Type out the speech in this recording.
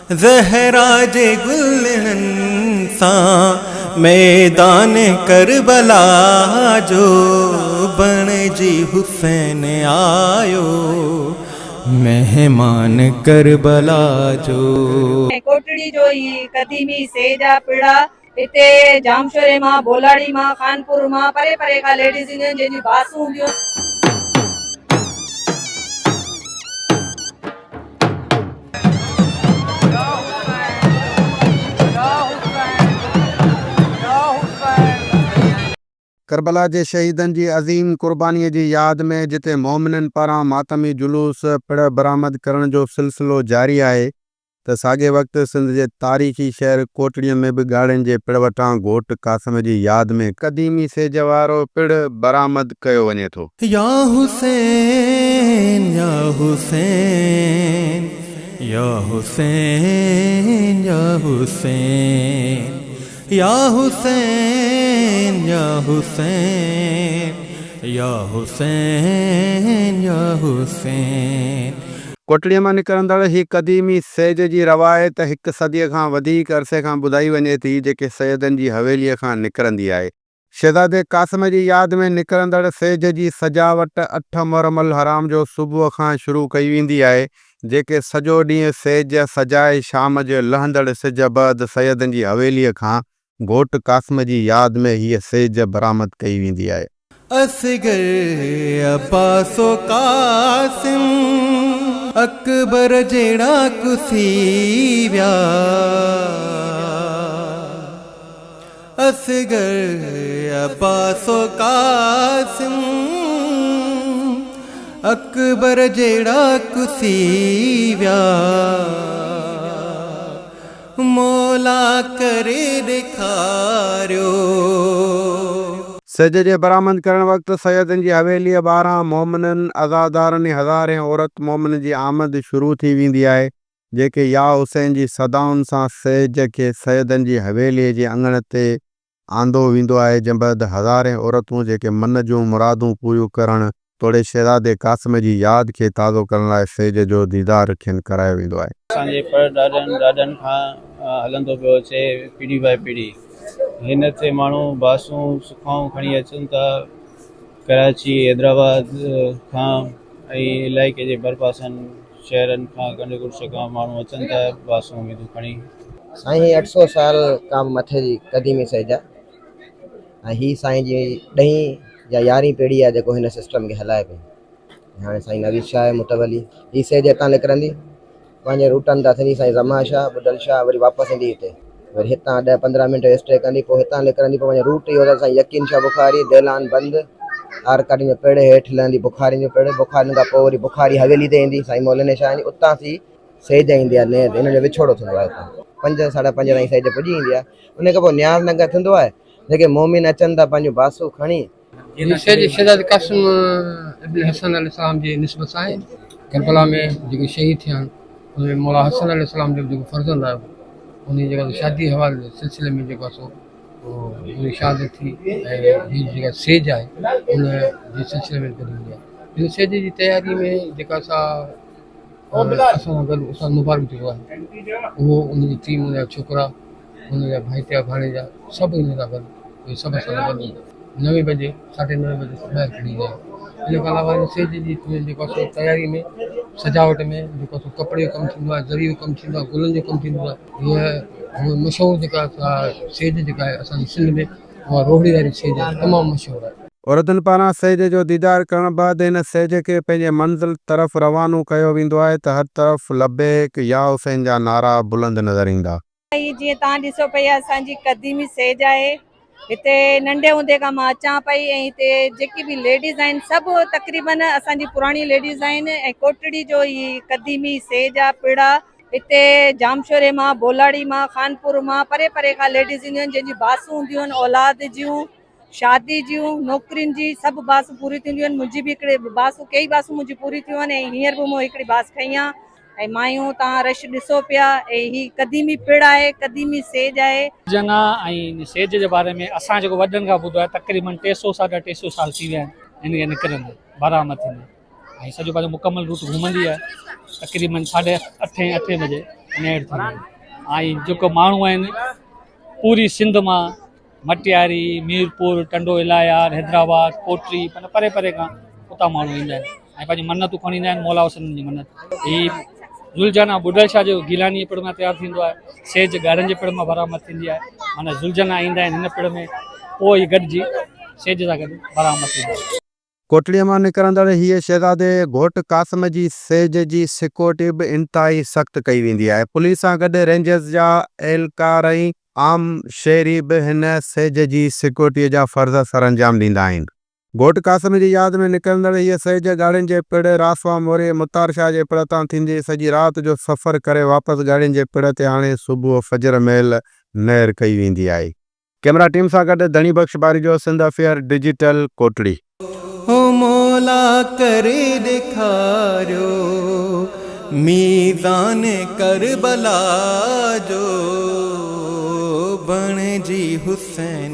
زهرا جي گلڙن سان ميدان ڪربلا جو بڻجي حسين آيو مهمان ڪربلا جو. ۽ ڪوٽڙي جو هي قديمي سيج آ پڙ آ هتي ڄامشوري مان ڀولاڙي مان خانپور مان پري پري کان ليڊيز اينديون آهن جنهن جون باسون هونديون آهن. ڪربلا جي شهيدن جي عظيم قرباني جي ياد ۾ جتي مومنن پاران ماتمي جلوس پڙ برآمد ڪرڻ جو سلسلو جاري آهي ته ساڳئي وقت سنڌ جي تاريخي شهر ڪوٽڙيء ۾ به ڳاڙهين جي پڙ وٽان گهوٽ قاسم جي ياد ۾ قديمي سيج وارو پڙ برآمد ڪيو وڃي ٿو. يا حسين يا حسين يا حسين يا حسين يا حسين يا حسين يا حسين يا حسين. ڪوٽڙيء مان نڪرندڙ هي قديمي سيج جي روايت هڪ صديء کان وڌيڪ عرصي کان ٻڌائي وڃي ٿي، جيڪي سيدن جي حويليء کان نڪرندي آهي. شهزادي قاسم جي ياد ۾ نڪرندڙ سيج جي سجاوٽ اٺ محرم الحرام جو صبح کان شروع ڪئي ويندي آهي، جيڪي سڄو ڏينهن سيج سجائي شام جي لهندڙ سج بعد سيدن جي حويليء کان گهوٽ قاسم جي ياد ۾ هيء سيج برآمد ڪئي ويندي آهي. اصغر عباس و قاسم اڪبر جهڙا ڪسي ويا اصغر عباس و قاسم اڪبر جهڙا ڪسي ويا. مولا ڪري ڏيکاريو. سج جي برآمد ڪرڻ وقت سيدن جي حويليء ٻاهران مومنن، عزادارن ۽ هزارين عورت مومنن جي آمد شروع ٿي ويندي آهي، جيڪي يا حسين جي صدائن سان سيج کي سيدن جي حويليء جي اڱڻ تي آندو ويندو آهي، جنهن بعد هزارين عورتون جيڪي من جون مرادون پوريون ڪرڻ توڙي شهزادي قاسم جي ياد کي تازو ڪرڻ لاء سيج جو ديدار کين ڪرايو ويندو آهي. اسان جي پڙ ڏاڏن ڏاڏن کان هلندو پيو اچي پيڙهي باء پيڙهي. هن تي ماڻهو باسون سکائون کڻي اچن ٿا ڪراچي حيدرآباد کان ۽ علائقي جي ڀرپاسن شهرن کان ڪنڊ ڪڙڇ کان ماڻهو اچن ٿا باسون اميدون کڻي. سائين هي اٺ سو سال کان به مٿي جي قديمي سيج آ ۽ هي سائين جي ڏهين يا يارهين پيڙهي آ جيڪو هن سسٽم کي هلائي پئي. هاڻي سائين نويد شاهه متولي هي سيج هتان نڪرندي پنهنجي روٽن تان ٿيندي سائين زمان شاهه ٻڍل شاهه وري واپس ايندي هتي وري هتان ڏهه پندرهن منٽ اسٽي ڪندي پوء هتان نڪرندي پوء پنهنجو روٽ اهو اٿس سائين يقين شاهه بخاري ديلان بند آرڪاٽين جو پڙ هيٺ لهندي بخارين جو پڙ بخارين کان پوء وري بخاري حويلي تي ايندي سائين موليني شاهه جي اتان ٿي سيج ايندي آهي نئين تي ان جو وڇوڙو ٿيندو آهي اتان پنج ساڍا پنج تائين سيج پڄي ايندي آهي ان کان پوء نياز ننگر ٿيندو آهي جيڪي مومن اچن ٿا پنهنجون باسون کڻي هي سيد شهزادي قاسم ابن حسن عليه السلام جي نسبت سان آهي. ڪربلا ۾ جيڪي شهيد ٿيا آهن ان ۾ مولا حسن عليه السلام جو جيڪو فرزند آهي ان جي جيڪا شادي حوالي سلسلي ۾ جيڪو آهي سو ان جي شهادت ٿي ۽ هي جيڪا سيج آهي ان جي سلسلي ۾ ڪڍي ويندي آهي هن سيج جي تياري ۾ جيڪا سا اسان سان گڏ استاد مبارڪ جيڪو آهي اهو ان جي ٽيم ان جا ڇوڪرا ان جا ڀائٽيا ڀاڻيجا سڀ ان سان گڏ اهي سڀ اسان سان گڏ نوين بجي ساڍي نوين بجي ٻاهر کڻي ايندا آهيون ان کان علاوه ان سيج جي جيڪو آهي سو تياري ۾ سجاوٽ ۾ جيڪو آهي سو ڪپڙي جو ڪم ٿيندو آهي زري جو ڪم ٿيندو آهي گلن جو ڪم ٿيندو آهي هيء مشهور جيڪا سيج جيڪا آهي اسانجي سنڌ ۾ اها روهڙي واري سيج تمام مشهور آهي. عورتن پاران سيج جو ديدار ڪرڻ بعد هن سيج کي پنهنجي منزل طرف روانو ڪيو ويندو آهي ته هر طرف لبيڪ يا حسين جا نعرا بلند نظر ايندا. هي جيئن توهان ڏسو پئي اسان جي قديمي سيج آهي هتي ننڍي هوندي کان مان اچان پئي ۽ هتي جيڪي به ليڊيز آهن سڀ تقريبن اسان جي پراڻي ليڊيز آهن ۽ ڪوٽڙي جو هي قديمي سيج آ پڙ آ هتي ڄامشوري مان بولاڙي مان خانپور مان پري پري کان ليڊيز اينديون آهن جن جون باسون هونديون آهن اولاد جون شادي جون نوڪرين جي سڀ باسون پوريون ٿينديون آهن منهنجي به هڪڙي باسون ڪيئي باسون منهنجي پوري ٿيون آهن ۽ هينئر به مون هڪڙي باس کنئي آهي ۽ مايون توهان رش ڏسو پيا ۽ هي قديمي پڙ آهي قديمي سيج آهي. جنا ۽ سيج جي باري ۾ اسان جيڪو وڏن کان ٻڌو آهي تقريبن ٽي سو ساڍا ٽي سو سال ٿي ويا آهن هن کي نڪرندي برآمد ٿيندي ۽ سڄو پنهنجو مڪمل روٽ گهمندي آهي تقريبن ساڍي اٺين اٺين بجي. نير ٿيندي آهي ۽ جيڪو ماڻهو آهن پوري سنڌ مان مٽياري، ميرپور، ٽنڊو الهيار، حيدرآباد، ڪوٽڙي معنيٰ پري پري کان اتان ماڻهو ايندا آهن ۽ پنهنجي منتون کڻي ايندا آهن مولا حسين جي منت. هي ذوالجناح ٻڍل شاهه جو گيلاني پڙ مان تيار ٿيندو آهي، سيج ڳاڙهن جي پڙ مان برآمد ٿيندي آهي، معنيٰ ذوالجناح ايندا آهن هن پڙ ۾ پوء هي گڏجي سيج سان گڏ برآمد ٿيندو آهي. ڪوٽڙيء مان نڪرندڙ هيء شهزادي گهوٽ قاسم جي سيج جي سيڪيورٽي به انتهائي سخت ڪئي ويندي آهي. پوليس سان گڏ رينجرز جا اهلڪار ۽ عام شهري به هن سيج جي سيڪيورٽيء جا فرض سرانجام ڏيندا آهن. گهوٽ قاسم جي ياد ۾ نڪرندڙ هيء سيج ڳاڙهين جي پڙ، راسوا موري، متار شاهه جي پڙ تان ٿيندي سڄي رات جو سفر ڪري واپس ڳاڙهين جي پڙ تي آڻي صبح فجر مهل نهر ڪئي ويندي آهي. ڪئميرا ٽيم سان گڏ ڌڻي بخش باريجو، سنڌ افيئر ڊجيٽل، ڪوٽڙي. هو مولا ڪري ڏيکاريو ميزان ڪربلا جو بڻجي حسين.